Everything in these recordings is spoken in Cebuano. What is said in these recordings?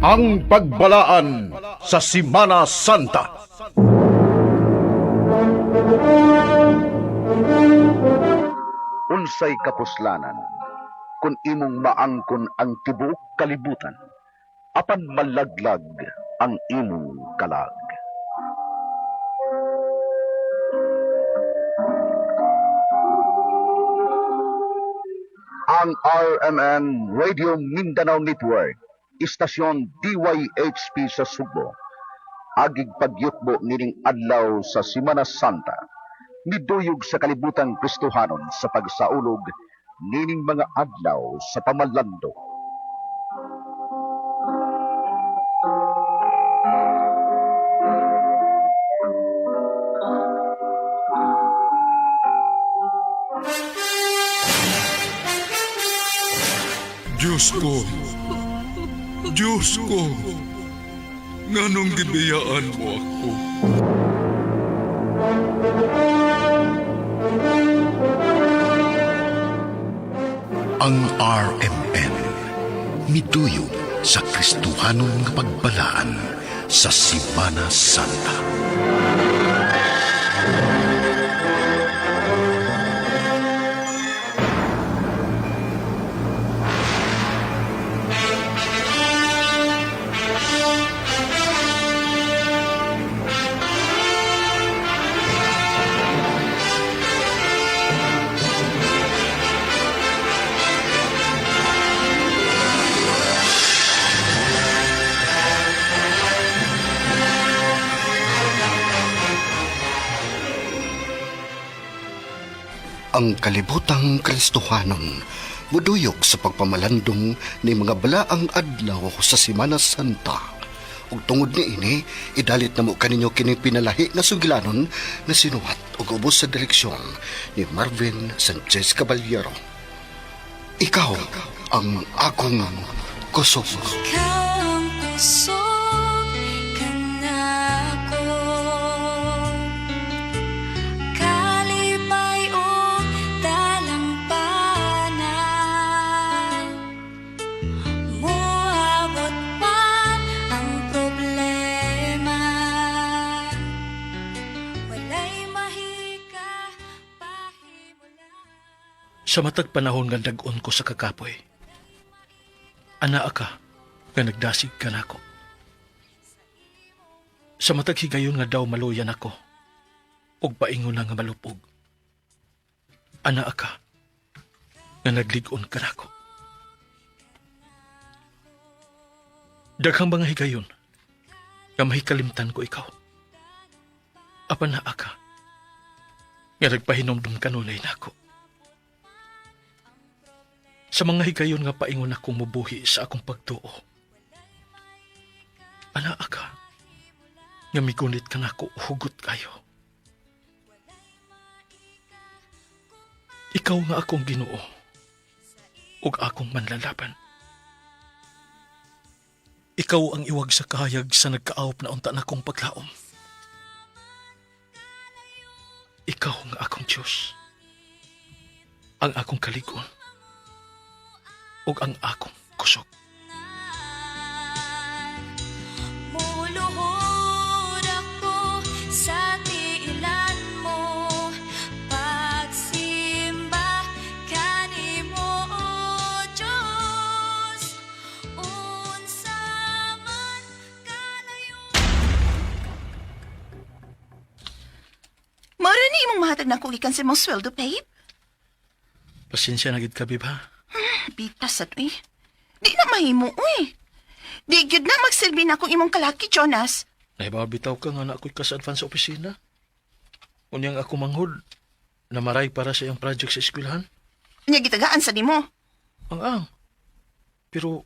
Ang pagbalaan sa Simana Santa. Unsay kapuslanan kung imong maangkon ang tibuok kalibutan apan malaglag ang imong kalag. Ang RMN Radio Mindanao Network, istasyon DYHP sa Sugbo, agig pagyukbo nining adlaw sa Simana Santa, niduyog sa kalibutang Kristohanon sa pagsaulog nining mga adlaw sa pamalando. Diyos ko, Diyos ko, nganong gibiyaan mo ako? Ang RMN miduyog sa Kristohanon nga pagbalaan sa Simana Santa. Ang kalibutang Kristohanon muduyog sa pagpamalandong ni mga balaang adlaw sa Simana Santa. Ug tungod niini, idalit na mo kaninyo kini pinalahi nga sugilanon nga sinuhat ug ubos sa direksyon ni Marvin Sanchez Caballero. Ikaw ang akong kusog. Ikaw ang kusog kanako, kalipay ug talampanan. Moabot man ang problema, walay mahika pahimulan. Sa matag panahon nga dag-on ko sa kakapoy, anaa ka nga nagdasig ka nako. Sa matag higayon nga daw maluyan ako, ug paingon na nga malupog. Anaa ka nga naglig-on ka nako. Daghang mga higayon nga mahikalimtan ko ikaw. Apan naa ka nga nagpahinomdom kanunay nako. Sa mga higayon nga paingon akong mubuhi sa akong pagtuo. Anaa ka, nga migunit ka nako hugot kayo. Ikaw nga akong Ginoo ug akong manlalaban. Ikaw ang iwag sa kahayag sa nagkaawop na unta na akong paglaom. Ikaw nga akong Diyos, ang akong kaligon, ug ang akong kusog. Muluhod ako sa tiilan mo, pagsimba kanimo, O Diyos. Unsa man kalayo. Mara ni imong mahatag na ako gikan sa imong sweldo, babe. Pasensya na gid ka, babe, ha? Bitas sa eh. Di na mahimo, uy. Di gyud na magsilbi na akong imong kalaki, Jonas. Nahibaw bitaw ka nga na ako'y ka sa advance sa opisina. Unyang ako manghod, namaray para sa iyang project sa eskwelahan. Nya gitagaan sa nimo. Ang ang. Pero,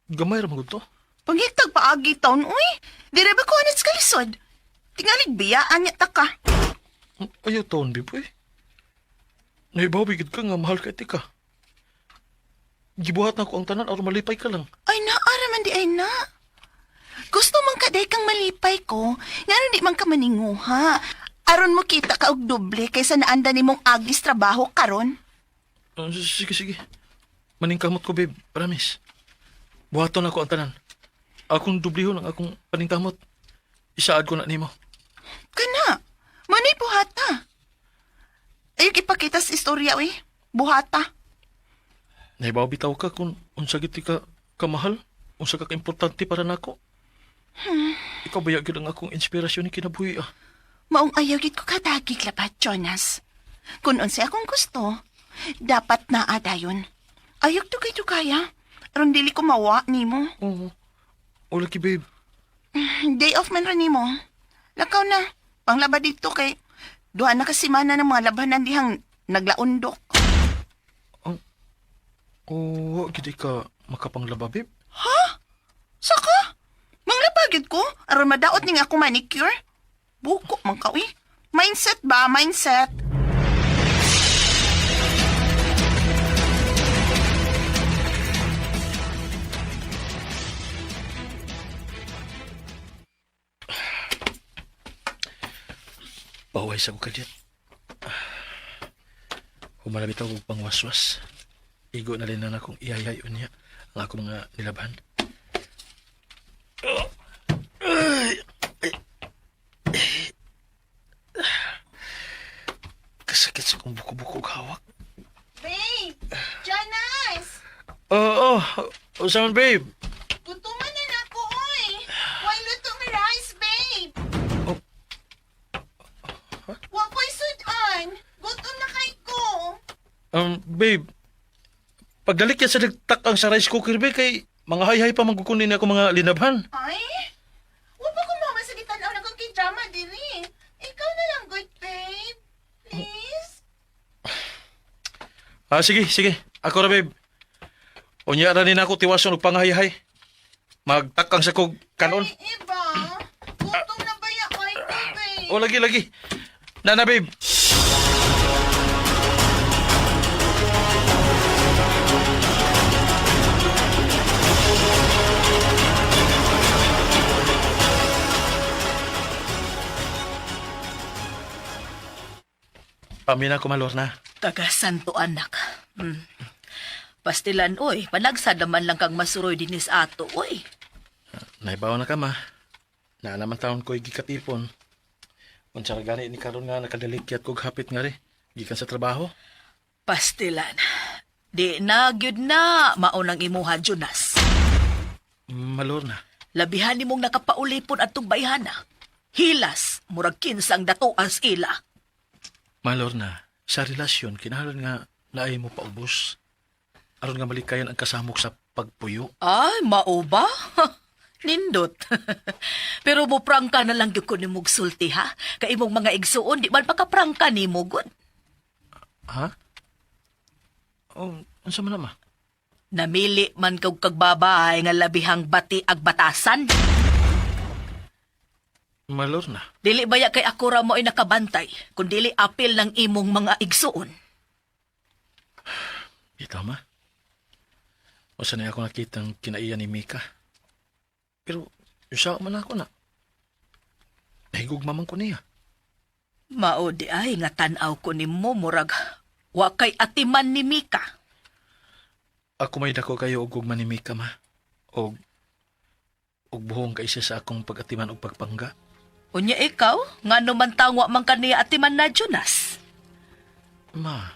gamay ra man gud to. Pangitag paagi taon, uy. Di ra ba ko anit sa kalisod? Tingalig biyaan niya ta ka. Ayaw taon, babe, uy. Nahibaw gid ka nga mahal ka iti ka. Gibuhat na ko ang tanan aron malipay ka lang. Ay na, ara man di ay na. Gusto man ka day kang malipay ko, ngano di man ka maninguha. Aron mo kita ka og doble kaysa naanda nimong agis trabaho karon. Sige, sige. Maningkamot ko, babe. Promise. Buhaton ako ang tanan. Akong dublihon ang akong paningkamot. Isaad ko na nimo. Kana, manay buhata. Ayok ipakita sa istorya, uy. Buhata. Nahibaw bitaw ka kung unsa gid ti ka kamahal, unsa ka kaimportante para nako. Ikaw ba gyud ang akong inspirasyon ni kinabuhi ah. Maong ayaw gid ko kadagig labat, Jonas. Kung unsay akong gusto, dapat naa dayon. Ayok dugay-dugaya. Aron dili ko mawa nimo. Oo. O lagi babe. Day off man ra nimo. Lakaw na. Panglaba dito kay duha na ka semana ng mga labanan dihang naglaundok. Oo, gid ka makapanglaba babe. Saka, manglaba gyud ko aron madaot ning ako manicure. Buko man ka uy. Mindset ba? Mindset. Baway sa ko kadit. Humalabit ako og pangwaswas. Igo na rin na akong iyayay niya ang akong mga nilaban. Kasakit sa kong buko-buko og hawak. Babe! Jonas! Oo, oh, oh, babe. Gutuman na na ako, oy! Why luto nga rice, babe? Oh. Wa ko'y sudan. Gutom na kay ko. Babe, pagdalik yan sa nagtakang sa rice cooker, babe, kay mga hay-hay pa mangkukunin ako mga linabhan. Ay, wa pa ko mama sa gitanaw na kong kidrama diri. Ikaw na lang, good babe. Please? Ah, sige, sige. Ako ra, babe. Unya ra ni nako tiwason og panghay-hay. Magtakang sa kog kanon. Ay, iba. Gutom na ba ya kay ko, babe? O lagi lagi. Nana babe. Pamina ko malor na. Taga Santo Anak. Pastilan, oy. Panagsada man lang kang masuroy dinis ato, oy. Naibaw na ka ma. Na naman taon ko'y gikatipon. Unsa ra gani ni karon nga nakadalikyat kog hapit nga ri. Gikan sa trabaho. Pastilan. Di na, gyud na, maunang imuha, Jonas. Malor na. Labihan nimong nakapaulipon atong bayhana. Hilas, murag kinsang datoas ila. Malor na, sa relasyon, kinahanglan nga naay mo paubos. Aron nga malikayan ang kasamok sa pagpuyo. Ay, mao ba? Nindot. Pero mo prangka na lang gyud ko nimog sulti ha. Kay imong mga igsuon di man pakaprangka nimo gud. Ha? Oh, unsa man na ma? Namili man kag kagbabay nga labihang bati ag batasan. Malor na. Dili baya kay ako ra mo ay nakabantay, kun dili apil ng imong mga igsuon. Ito ma. O sanay ako nakitang kinaiya ni Mika. Pero, usa man ako na. Nahigugma man ko niya. Mao di ay nga tan-aw ko nimo murag wa kay atiman ni Mika. Ako may dako kayo og gugma ni Mika ma. Og og buhong kaysa sa akong pag-atiman og pagpangga. Unya ikaw, ngano man tangwa man kaniya atiman na Jonas. Ma,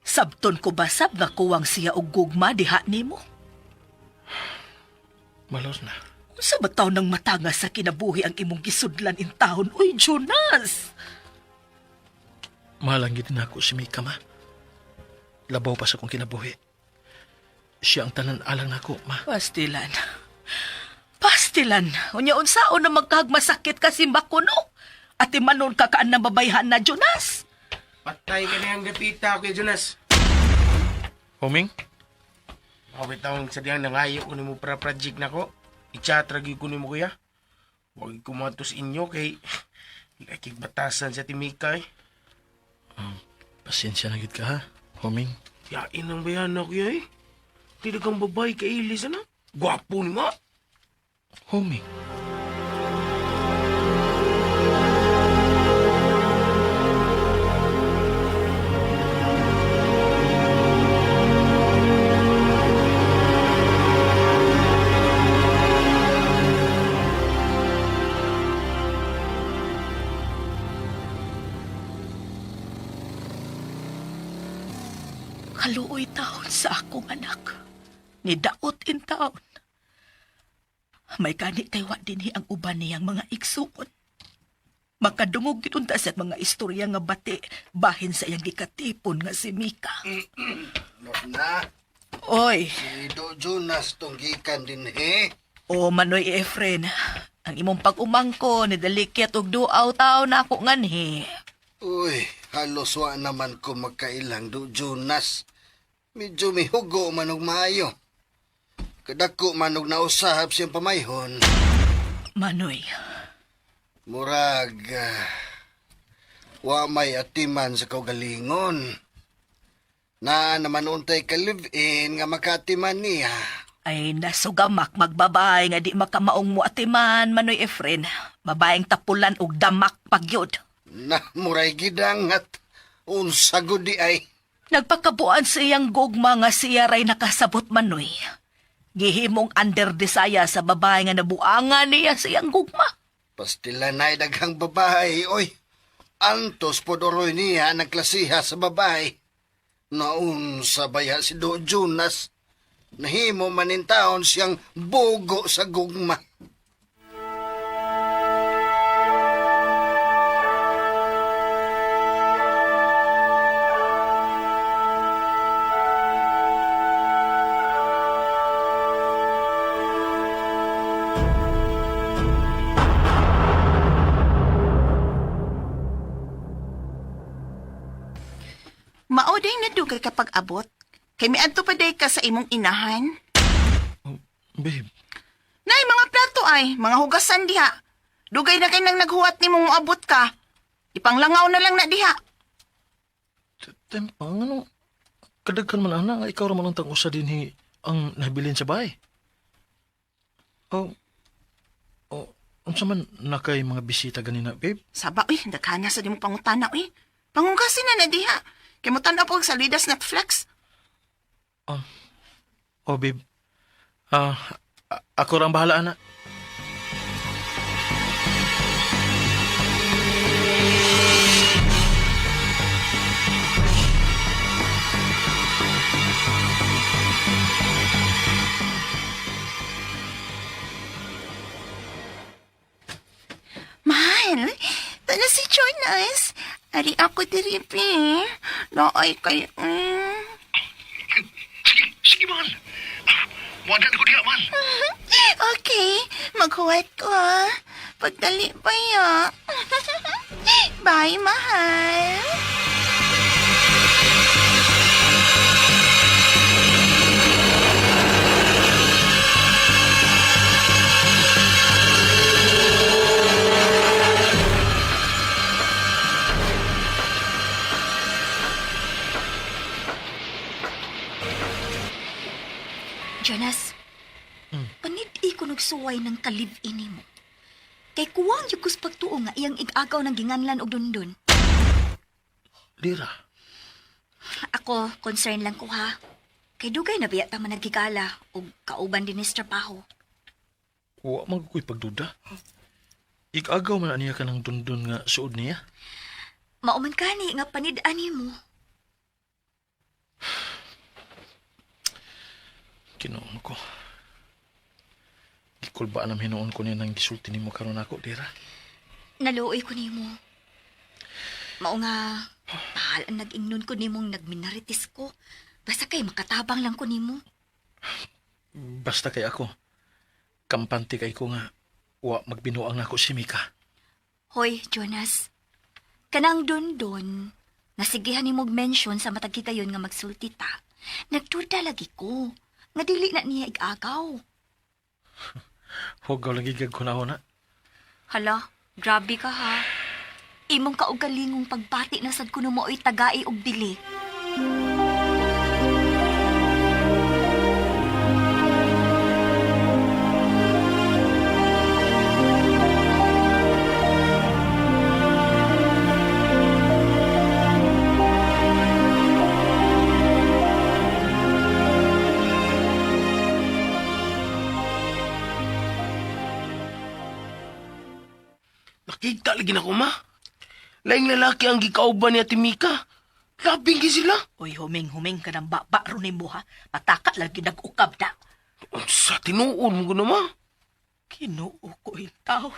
Sabton ko basab nga kuwang siya og gugma diha nimo. malor na. Unsa ba taw nang matanga sa kinabuhi ang imong gisudlan in taon? Uy, Jonas! Mahal ang gid nako si Mika ma. Labaw pa sa akong kinabuhi. Siya ang tanan alang nako, ma. Pastilan. Pastilan. Unya unsaon na magkahagmasakit ka simba kuno? Ati manon ka kaan na babayhan na Jonas. Patay ka na yung gapita, Kuya Jonas. Homing? Makawit akong sa diyang nangayo ko nimo para project na ko. I-chat ragi ko nimo kuya. Huwag ko matos inyo kay nakigbatasan sa timika eh. Pasensya na gid ka ha, Homing. Yain ang bayan na kuya eh. Tidak kang babae kay Ilis ano? Gwapo ni ma. Homing. Kaluoy taon sa akong anak. Nidaot in taon. May kani kay wa dinhi ang uban niyang mga igsuon. Makadungog gid unta sa mga istorya nga bati bahin sa iyang gikatipon nga si Mika. Lorna, Oy, si Do Jonas tong gikan din he. o Manoy Efren, ang imong pag-umangko ni dalikyat og duaw taw na ako nganhi. Uy, halos wa naman ko magkailang Do Jonas. Medyo mihugo man og maayo. Kadako man og nausahab siyang pamayhon. Manoy, Murag, wa may atiman sa kaugalingon. Naa naman untay ka live-in nga makatiman niya. Ay nasugamak magbabay nga di makamaong mo atiman Manoy Efren. Babaeng tapulan og damak pagyud. Na muray gidang at unsa gud di ay. Nagpakabuan sa iyang gugma nga siya ray nakasabot Manoy. Gihimong under desire sa babae nga nabuangan niya sa iyang gugma. Pastila na'y daghang babae, oy. Antos pod oroy niya nagklasiha sa babae. Naun sa baya si Do Jonas. Nahimo manintaon siyang bugo sa gugma. Mao day na dugay kapag abot. Kay miadto pa day ka sa imong inahan. Babe, Nay, mga plato ay, mga hugasan diha. Dugay na kay nang naghuwat nimo moabot ka. Ipanglangaw na lang na diha. tempang, ano? Kadaghan man ana, nga ikaw ra man ang tag-usa dinhi ang nabilin sa bahay. Oh, oh, unsa man na kay mga bisita ganina, babe? Saba, uy, daghana sa di mo pangutana, uy. Pangugasin na na diha. Kay mo tan-aw pag sa Lidas Netflix. Oh, babe. Ah, ako ra ang bahala, ana. Mahal, tala si Jonas. Ari ako diri, pe. Naay kay... Sige, sige, man. Muadlan ko diha, man. Okay, maghuwat ko ah. Pagdali pa ya. Bye, mahal. Jonas, panid-i ko nagsuway ng ka-live-in mo. Kay kuwang jud kus pagtuo nga iyang igagaw ng ginganlan og dundon. Lira. Ako, concern lang ko ha. Kay dugay na biya ta man nagigala og kauban din ni trabaho. Wa man ko'y pagduda. Igagaw man niya ka ng dundun nga suod niya. Mauman kani nga panid-ani mo. Kinuon ko. Gikulbaan ang hinuon ko niya ng gisulti nimo karon ako, Lira. Naluoy ko nimo. Mao nga, mahal ang nag-ingnon ko nimong nagminaritis ko. Basta kay makatabang lang ko nimo. Basta kay ako. Kampante kay ko nga wa magbinuang nako si Mika. Hoy, Jonas. Kanang dundon, nasigihan ni mog mention sa matag higayon nga magsulti ta. Nagduda lagi ko. Nga dili na niya igagaw. Hugaw lagi gag na. Hala, grabe ka ha. Imong kaugalingong pagbati na sad kuno mooy tagai og dili. Nakita lagi na ko, ma. Laing lalaki ang gikauban ni Ate Mika. Labing gyud sila. Uy, huming-huming ka ng baba ron nimo ha. Pataka lagi nag-ukab na. Unsa tinuod mo gud ma? Kinuo ko in taon.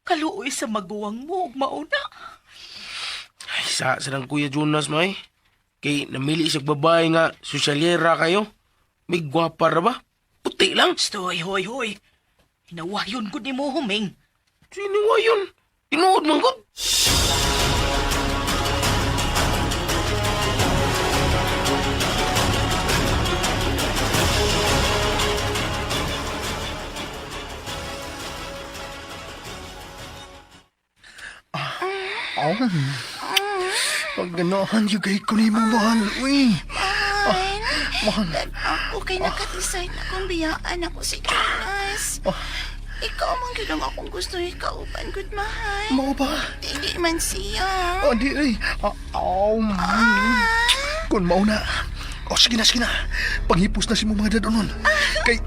Kaluoy sa maguwang mo ug mauna. Ay, sa nang Kuya Jonas may. Kay namili siya babae nga sosyalera kayo. May gwapa ra ba? Puti lang. Stoy, hoy, hoy. Hinawayon ko ni mo, huming. Sino nga yun? Tinuod man gud. Oh. Pag ganahan yung kay ko ni mo, mahal. Uy. Mahal. Mahal. Ako kay naka-decide na kung biyaan ako si Jonas. Ikaw man gyud ang akong gusto ikauban gud mahal. Mao ba? Dili man siya. Oh, di ay. Ah, oh, Kung mao na. O sige na, sige na. Panghipos na si mo mga dadonon. Kay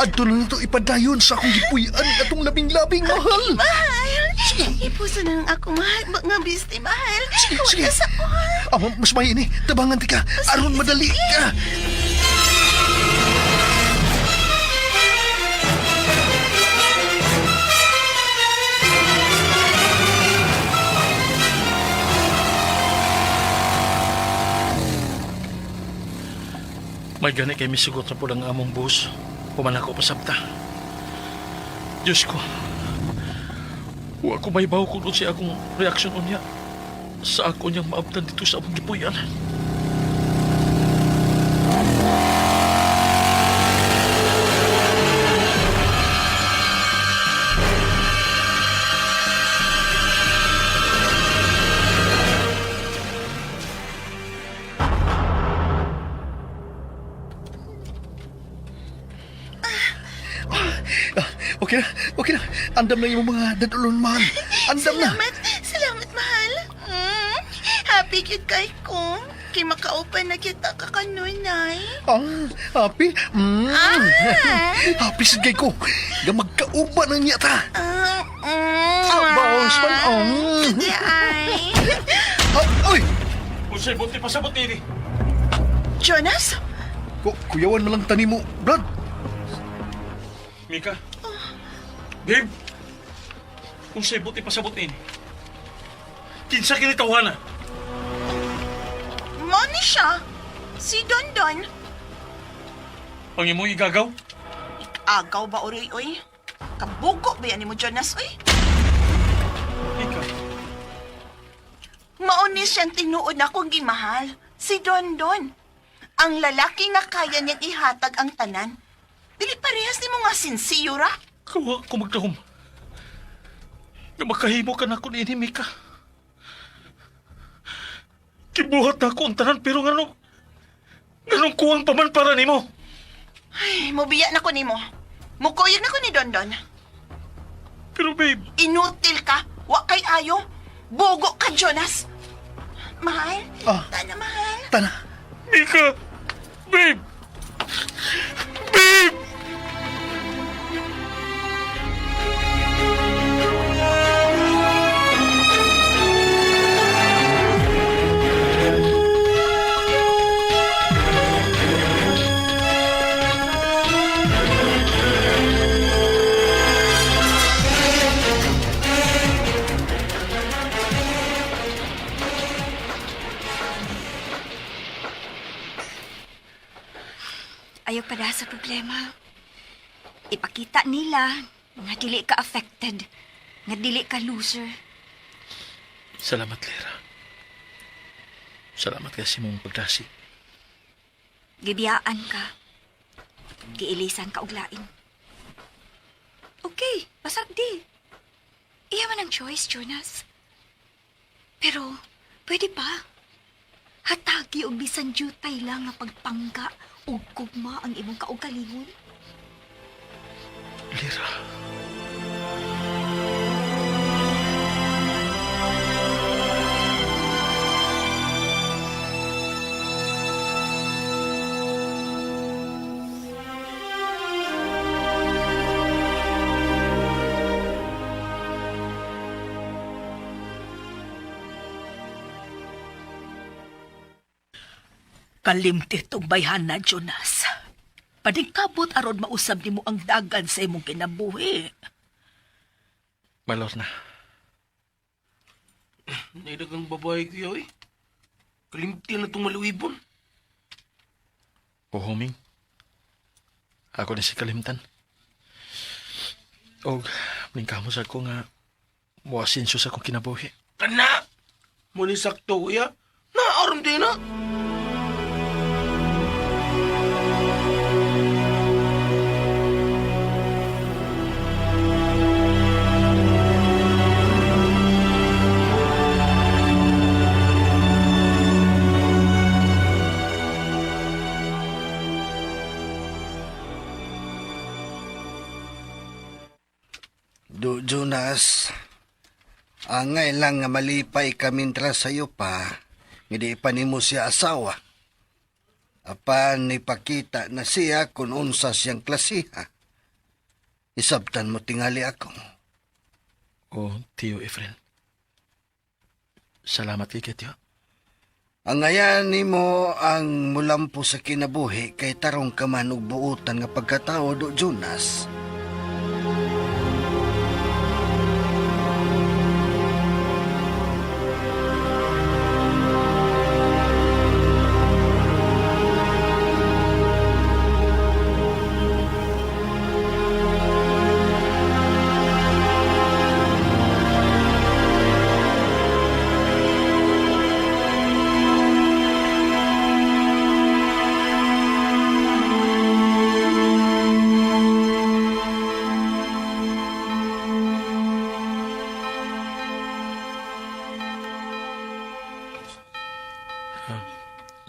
adto na nato ipadayon sa akong gipuy-an atong labing-labing mahal. Mahal. Ipuso na lang ako mahal. Mga bisti mahal. Sige, Wala sige. sa Ah, mas may ini. Tabangan ti ka. Aron madali ka. May gani kay misugot na po ang among bus. Human ako pasabta. Diyos ko. Wa ko may baw kung siya akong reaksyon unya. Sa ako niyang maabtan dito sa among gipuyan. Ah, okay na, okay na. Andam na yung mga dadulon, mahal. Andam na. Salamat. Salamat, mahal. Happy cute kay ko. Kay makaupan na kita kakanunay. Ah, happy. Ah! Happy sad kay ko. Nga magkauban ang niya ta. Ah, mm. Ah, bounce man. Oh. Sige, ay. Ah, oy! Unsay buti pasabot nini? Jonas? Kuyawan man lang tani mo, Brad. Mika. Babe. Unsay buti pasabot nini? Kinsa kini tawhana? Mo ni siya. Si Dondon. Ang imong igagaw? Agaw ba oroy oy? Kabugo ba yan ni mo Jonas oy? Mika. Mauni siyang tinuod na akong gimahal. Si Dondon. Ang lalaki nga kaya niyang ihatag ang tanan. Dili parehas ni mo nga sinsiyo ra. Kawa ko magdahom. Nga makahimo ka na ko niini, Mika. Kibuhat na ako ang tanan pero nganong... Nganong kuwang pa man para nimo. Ay, mubiya na ko nimo. Mukuyog na ko ni Dondon. Pero babe, Inutil ka. Wa kay ayo. Bugo ka, Jonas. Mahal? Ah. Tana, mahal. Tana. Mika! Babe! Babe! Ayaw pa sa problema. Ipakita nila nga dili ka affected, nga dili ka loser. Salamat, Lera. Salamat kasi mong pagdasi. Gibiyaan ka. Giilisan ka og lain. Okay, basag di. Iya man ang choice, Jonas. Pero, pwede pa. Hatagi og bisan jutay lang nga pagpangga og gugma ang imong kaugalingon. Lera. Kalimti tong bayhana, Jonas. Paningkabot aron mausab nimo ang dagan sa imong kinabuhi. Malor na. Naidagang babae kuya eh. Kalimti na itong maluibon. Uhuming. Ako na si Kalimtan. Og, ningkamo sa ko nga muasinso sa akong kinabuhi. Kana! Muli sakto kuya. Naaram din na. Do Jonas, angay lang nga malipay kami tra sayo pa, nga di pa nimo siya asawa. Apan ipakita na siya kung unsa siyang klasiha. Isabtan mo tingali ako. O, Tio Efren. Salamat kay Tio. Ang ngayan nimo ang mulampo sa kinabuhi kay tarong ka man og buotan nga pagkatao do Jonas.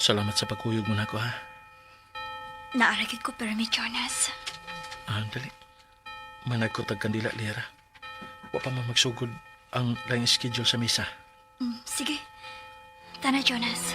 Salamat sa pagkuyog mo na ako, ha? Naaragid ko pero mi Jonas. Ah, dali. Manag ko tag kandila, Lera. Wa pa man magsugod ang laing schedule sa misa. Sige. Tana, Jonas.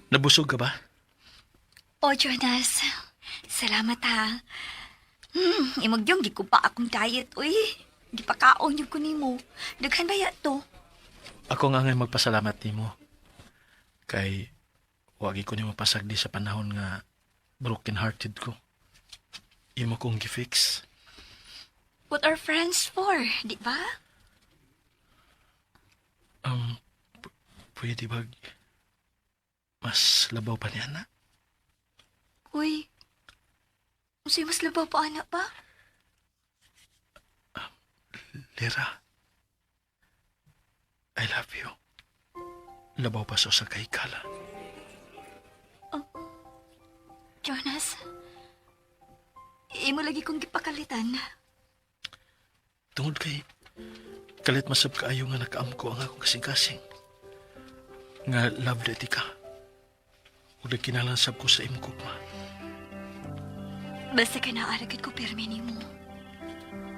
Nabusog ka ba? Oh, Jonas. Salamat ha. Imagyong di ko pa akong diet, uy. Di pa kaon yung kunimo. Daghan ba ya to? Ako nga ngay magpasalamat nimo. Kay wagi ko nimo pasagdi sa panahon nga broken hearted ko. Imo kong gifix. What are friends for, di ba? Um, pwede ba mas labaw pa niya na? Uy. Unsay mas labaw pa anak ba? Lera, I love you. Labaw pa sa kahikala. Jonas. Imo lagi kong gipakalitan. Tungod kay kalit masab kaayo nga nakaamko ang akong kasing-kasing. Nga love dati ka. Ug nagkinahanglan sab ko sa imong gugma. Basta ka naaragid ko pirmi nimo.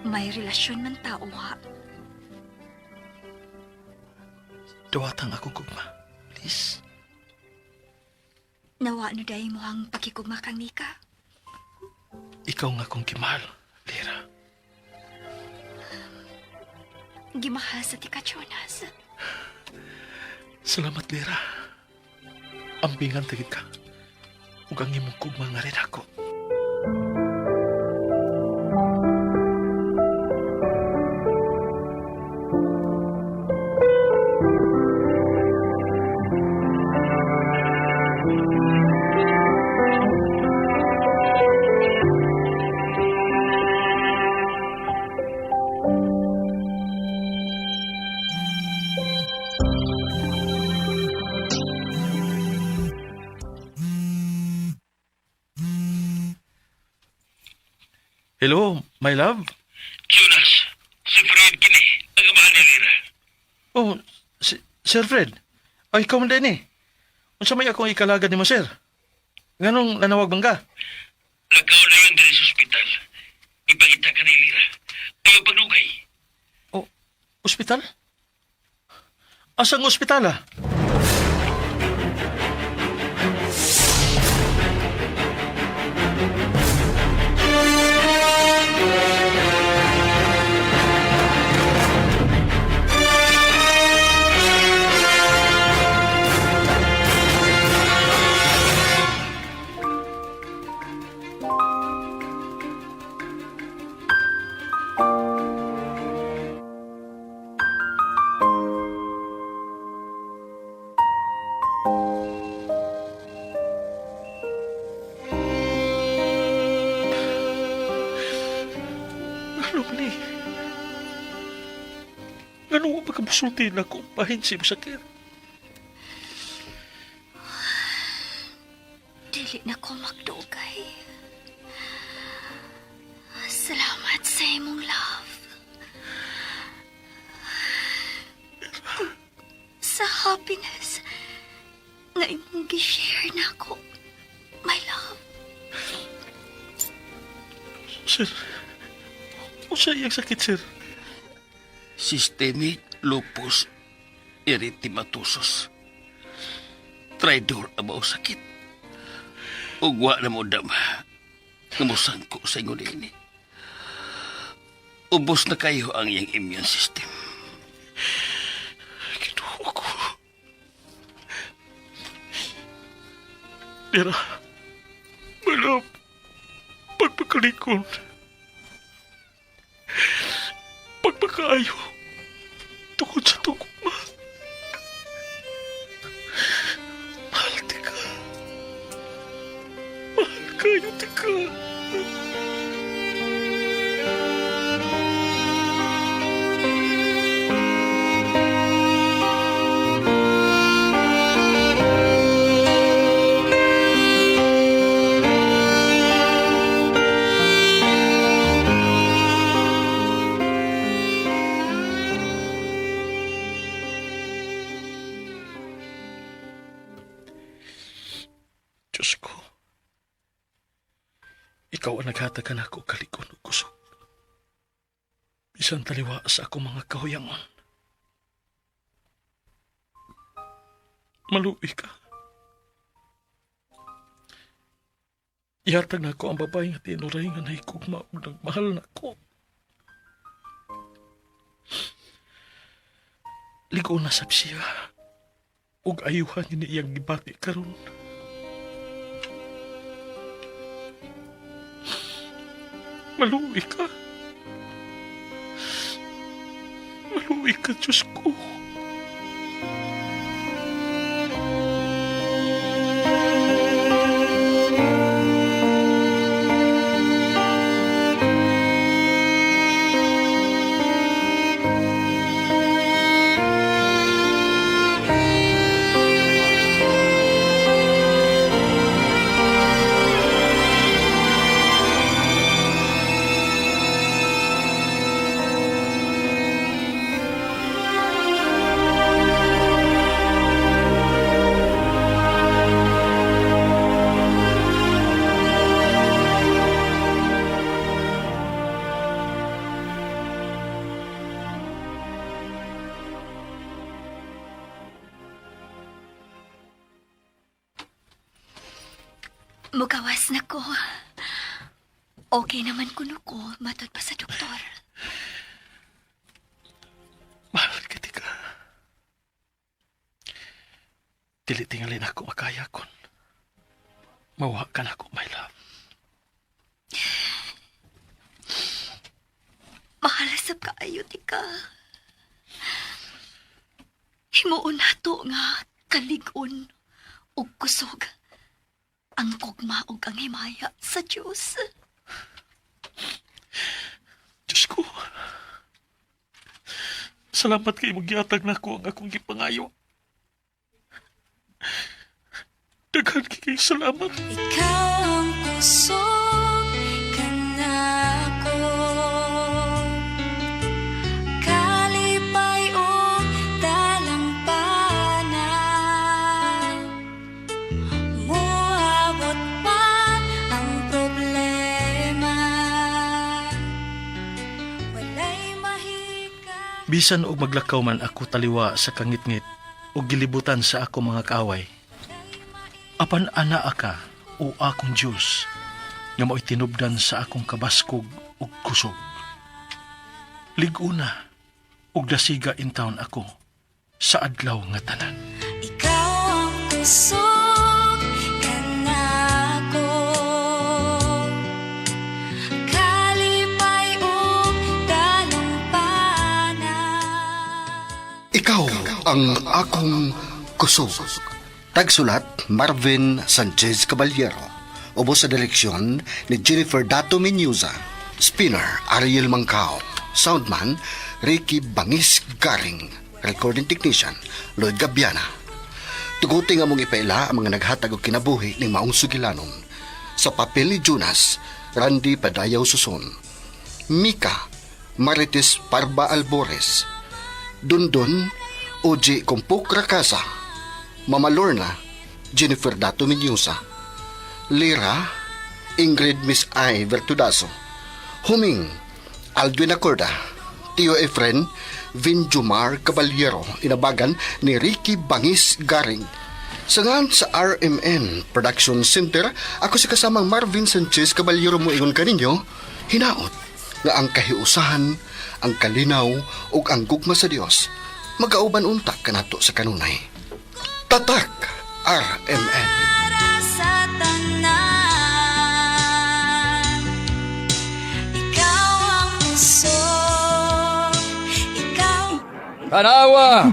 May relasyon man tao ha. Duwatang akong gugma. Please. Nawa no dahil mo ang pakikugma kang Mika. Ikaw nga akong gimahal, Lera. Gimahal sa tika, Jonas. Salamat, Lera. Ambingan tagid ka. Ug ang imong gugma nga rin ako. Hello, my love? Jonas, si Fred kini, ang amahan ni Lira. Oh, si, Sir Fred. Ay, ikaw man din eh. Unsa may akong ikalagad nimo, sir? Nganong nanawag man ka? Nagkaon na yun diri sa ospital. Ipangita ka ni Lira. Ayaw pagdugay. Oh, ospital? Asang ospital ah? Ano man eh? Ano nga pagkamusulti na kung pahin si sakit? Dili na ko magdugay. Salamat sa imong love. Sa happiness nga imong gi-share na ako, my love. Sir, unsa iyang sakit, sir? Systemic lupus erythematosus. Traidor ang sakit. Ugwa na mo dama. Namusangko sa ingon ini. Ubos na kayo ang iyang immune system. Kinuha ko. Lira, my love, pagpakalikon, pagpakaayo, tungkol sa tugma. Mahal ti ka. Mahal kayo ti ka. Diyos ko, ikaw ang naghatag ka na ako kalikon ug kusog. Bisan taliwa sa akong mga kahuyangon. Maluwi ka. Ihatag na ako ang babae nga tinuray nga nahikugma ug nagmahal na ako. Ligo na sab siya. Ug ayuhan ni iyang gibati karon. Maluwi ka. Maluwi ka, Diyos ko. Mugawas na ko. Okay naman kuno ko, matod pa sa doktor. Mahal ka, tika. Dili tingalin ako makaya kon. Mawa ka na ako, my love. Mahalasap kaayo, tika. Himuon nato nga kalig-on ug kusog ang kugma ug ang himaya sa Dios. Diyos ko. Salamat kay imong gihatag nako ang akong gipangayo. Daghan kay salamat. Ikaw ang kusog kanako. Bisan og maglakaw man ako taliwa sa kangitngit ug gilibutan sa ako mga kaaway. Apan anaa ka, o akong Dios, nga mao'y tinubdan sa akong kabaskog ug kusog. Lig-una ug dasiga intawon ako sa adlaw nga tanan. Ikaw ang kusog kanako, kalipay ug dalumpanan. Ikaw ang akong kusog. Tagsulat, Marvin Sanchez Caballero. Ubos sa direksyon ni Jennifer Dato Menuza. Spinner, Ariel Mangkao. Soundman, Ricky Bangis Garing. Recording technician, Lloyd Gabiana. Tuguti nga mong ipaila ang mga naghatag og kinabuhi ning maong sugilanon. Sa papel ni Jonas, Randy Padayaw Suson. Mika, Marites Parba Albores. Dundon, Oji Kumpok Rakasa. Mama Lorna, Jennifer Dato Minyusa. Lira, Ingrid Miss I. Vertudazo. Huming, Aldwin Acorda. Tio Efren, Vinjumar Caballero, inabagan ni Ricky Bangis Garing. Sa ngan sa RMN Production Center, ako si kasamang Marvin Sanchez Caballero mo ingon kaninyo, hinaot nga ang kahiusahan, ang kalinaw ug ang gugma sa Dios magauban unta kanato sa kanunay. Tatak RMN. Para sa tanan, ikaw ang kusog, ikaw Tanawa!